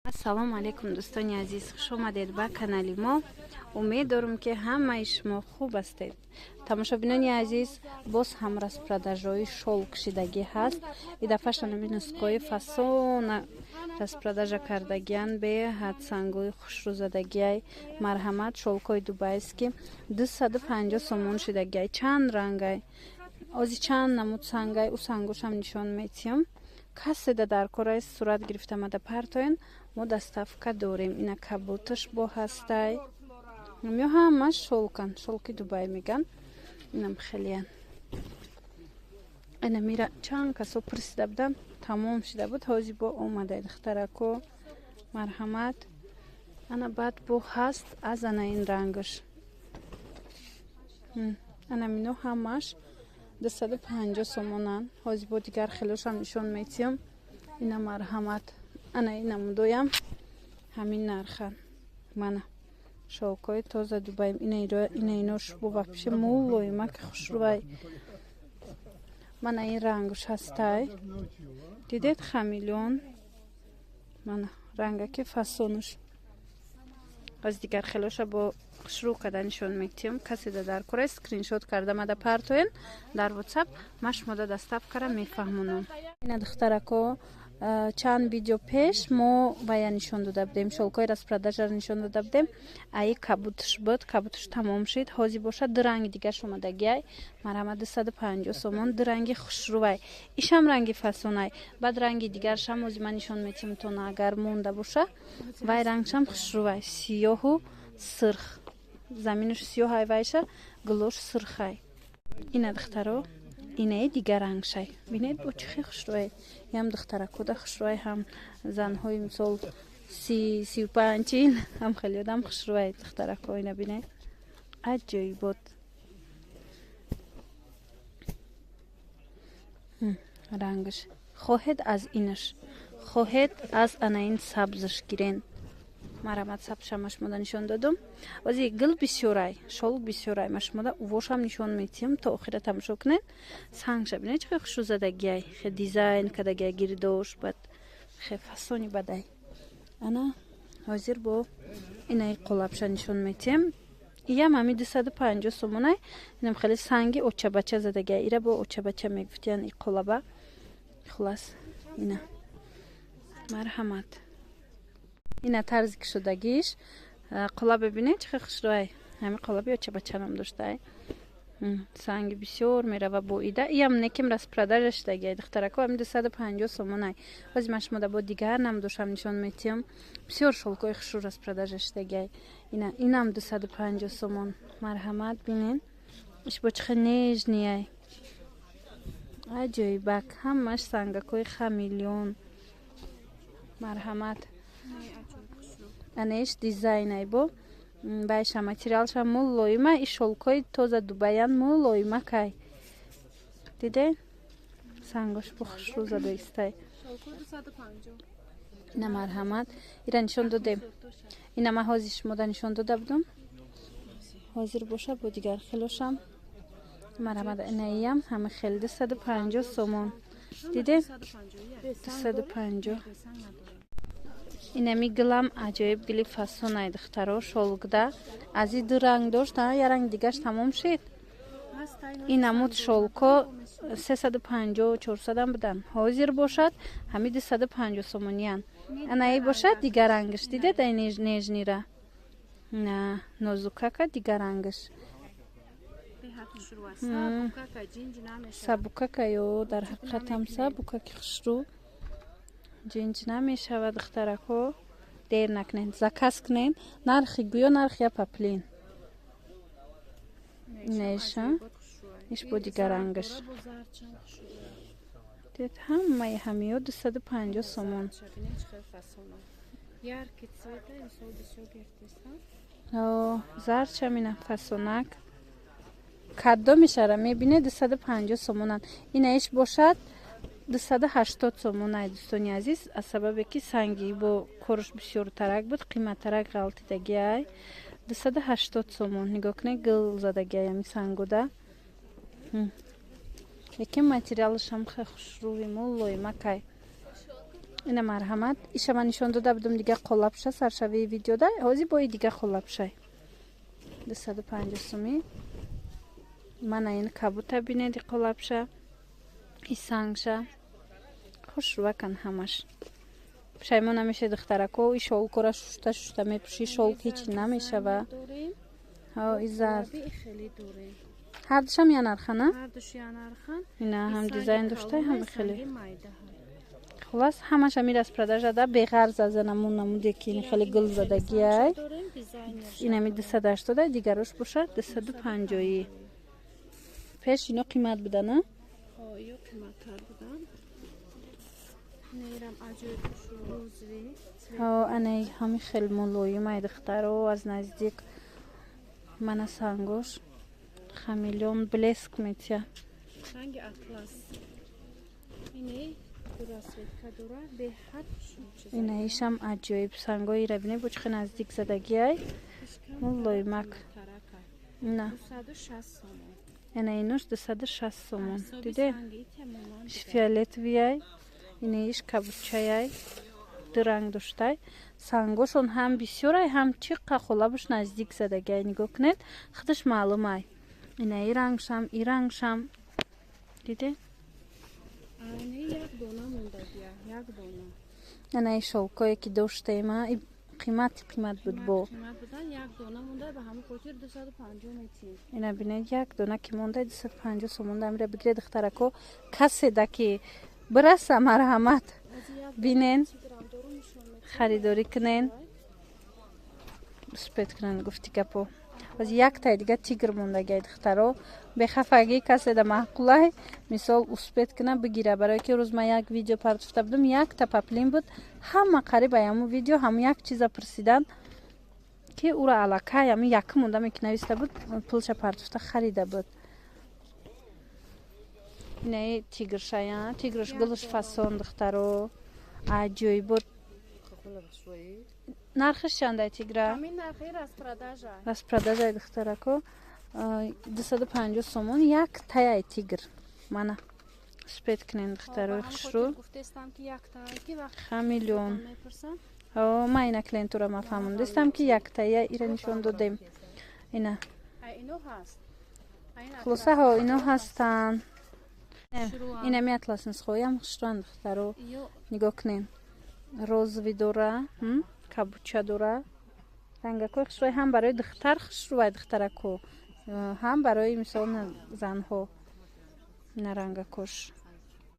Ассалому алайкум, дӯстони азиз, хуш омадед ба канали мо. Умед дорам, ки ҳамаи шумо хуб ҳастед. Тамошобинони азиз, боз ҳам распродажаҳои шёлк шидагӣ ҳаст. И дафъа шанами нусхаҳои фасона распродажа кардагиян, беҳад сангои хушрӯ задагиай. Марҳамат, шёлкҳои дубайский 250 сомон шидагиай. Чанд рангай, ози чанд намуд сангай, ӯ сангошам нишон метиҳам. Каседа дар кораи, сурат гирифта мада партоен, мо доставка дорем. Ина кабуташ бо ҳастай, ё ҳамаш шёлкан, шёлки Дубай меган. Инам хелиян. Ина мира чанд касо пурсида будам, тамом шида буд, ҳози бо омадай, духтарако, марҳамат. Ана баъд бо ҳаст аз ана ин рангаш. Ана мино ҳамаш 250 сомонанд. Ҳози бо дигар хелошам нишон метиҳам. Ина, марҳамат, ана ин намудоям ҳамин нархан. Мана шёлкҳои тоза Дубай. Ина инош бо вообще мулоимаки хушрӯвай. Мана ин рангш ҳастай, дидед, хамелеон. Мана рангаки фасонуш. Аз дигар хелоша бо хушрӯ карда нишон метиҳам. Каседа дар кора, скриншот карда мада партоен дар WhatsApp, ма шумода доставкара мефаҳмонам. Ина, духтарако, чанд видео пеш мо вая нишон дода будем, шёлкҳои распродажаро нишон дода будем. Аи кабутш буд, кабутш тамом шид. Ҳозир бошад, ду ранги дигар омадагиай. Марҳамат, 250 сомон, ду ранги хушрӯвай. Ишам ранги фасонай. Баъд ранги дигаршам ҳозир ман нишон метиҳам тона, агар монда боша. Вай рангшам хушрӯвай, сиёҳу сирх. Заминаш сиёҳай, вайша гулош сирхай. Ина, духтаро, инаи дигар рангшай, бинед, бо чӣ хел хушрӯай. Ям духтаракода хушрӯай, ҳам занҳои, мисол, 30, 35, 40 ҳам хеле одам хушрӯай. Духтарако, ина бинед, аҷоибот рангаш. Хоҳед, аз инаш, хоҳед, аз ана ин сабзаш гирен. Марҳамат, сабзшам шумода нишон додум. Ози гил бисёрай, шёлк бисёрай, ма шумода увошам нишон метиҳам, то охира тамошо кунед. Сангша бинед, чӣ хел хушрӯ задагиай, хе дизайн кардагиай гирдош, бад хе фасони бадай. Ана ҳозир бо инаи қолабша нишон метиҳам. Иям ҳами 250 сомонай. Инам хеле санги очабача задагиай, ира бо очабача мегуфтиян и қолаба. Хулас, ина, марҳамат, ина тарзи кушодагиш қолаб, бибинед, чӣ хел хушрӯай. Ҳами қолаби очабача ном доштай, санги бисёр мерава бо ида. Иям неким распродажа шудагиай, духтарако, ҳами 250 сомонай. Ҳозир ман шумода бо дигар намудошам нишон метиҳам. Бисёр шёлкҳои хушрӯ распродажа шудагиай. Ина инам 250 сомон. Марҳамат, бинед, иш бо чӣ хел нежныйай, аҷоибак. Ҳамаш сангакҳои хамелеон. Марҳамат, анаиш дизайнай, бо байша материалша мулоима. И шёлкҳои тоза дубаян, мулоимакай. Дидед, сангош бо хушрӯ задаистай. Ина, марҳамат, ира нишон додем. Ина ман ҳозир шумода нишон дода будам. Ҳозир боша, бо дигар хелошам. Марҳамат, инаиям ҳама хел 250 сомон. Дидед, 250. Инами гилам аҷоиб гили фасонай, духтаро, шёлкда. Аз и ду ранг дошт, я ранг дигаш тамом шид. Ин намуд шёлко 350, 400-ам будан, ҳозир бошад, ҳами 250 сомониян. Анаи бошад дигар рангаш, дидед, ай нежныйра на нозукака, дигар рангаш сабукака. Ё, дар ҳақиқатам сабукаки хушрӯ, ҷинҷ намешавад. Духтарако, дер накунед, заказ кунед. Нархи гӯё нархи я поплин неша. Иш бо дигар рангаш, дед, ҳамаи ҳамиё 250 сомон. Яркий цвета, мисол, бисёр гирифтеста. Зарчам ина фасонак, кадомишара мебинед, 250 сомонанд. Инаиш бошад 280 сомонай. Дӯстони азиз, аз сабабе ки санги бо корш бисёртарак буд, қиматтарак ғалтидагиай, 280 сомон. Нигоҳ кунед, гил задагиай ами сангуда, лекин материалашам хеле хушрӯи мулоимакай. Ина, марҳамат, иша ман нишон дода будум, дига қолабша саршавии видеода. Ҳозир бои дига қолабшай, 250 сумӣ. Мана ин кабута бинед, и қолабша, и сангша хушрӯвакан ҳамаш. Пушаймон намеша, духтарако. И шолкора шушта шушта мепӯши, шолк ҳеч намешава. И зард ҳардушам я нархана, ина ҳам дизайн дошта, ҳам хеле. Хулас, ҳамаш ами распродажа да, беғарз аз намун намуде ки ин хеле гул задагиай. Инами 280, дигарош бошад 250-ӣ. Пеш ино қимат будана. Ё қиматтар будан. Нерам аҷоиб розовый. Ана ҳами хел мулоимай, духтаро, аз наздик. Мана сангош хамелеон, блеск метия. Ранги атлас. Ине расцветка дора, беҳад. Ина ишам аҷоиб сангои рабине, бо чихе наздик задагиай, мулоимак. На, ина инош 260 сомон, диде, фиолетовый ай, ина иш кабучаяй, ду ранг доштай. Сангошон ҳам бисёрай, ҳам чиқа холабуш наздик задагиай. Нигоҳ кунед, худаш маълумай. Ина и рангшам, и рангшам, диде. Як дона мондагия, як дона. Ана и шолкое ки доштема, қимати қимат буд бо. Қимат будан, як дона монда, ба ҳамон хотир 250 метиҳем. Ина бинед, як дона ки монда, 250 сомон. Амира бигире, духтарако. Касе да ки бираса, марҳамат, бинен, харидорӣ кунен, успеть кунен. Гуфти гапо, боз яктай дига тигр мондагиай, духтаро. Бехафагӣ, касе да маъқулай, мисол, успеть куна, бигира. Барое ки рӯз ман як видео партофта будум, якта паплин буд, ҳама қариб ай ҳамун видео ҳамун як чиза пурсидан, ки ура аллакай ҳамун якум одаме ки нависта буд, пулша партофта харида буд. Инаи тигршая, тигрш гулш фасон, духтаро, аҷоибот. Нархиш чандай тигра? Распродажа, духтарако, 250 сомон як таяй тигр. Мана, успеть кунен, духтарои хушрӯ. Хамелеон. Ма ина клиентура ма фаҳмондистам, ки яктая ира нишон додем. Ина, хулоса, ҳо, ино ҳастанд. Инами атлас нисхоям хушрӯанд, духтаро, нигоҳ кунен. Розовый дора, кабуча дора, рангакҳои хушрӯй, ҳам барои духтар хушрӯвай, духтарако, ҳам барои, мисол, занҳо. Ина рангакош.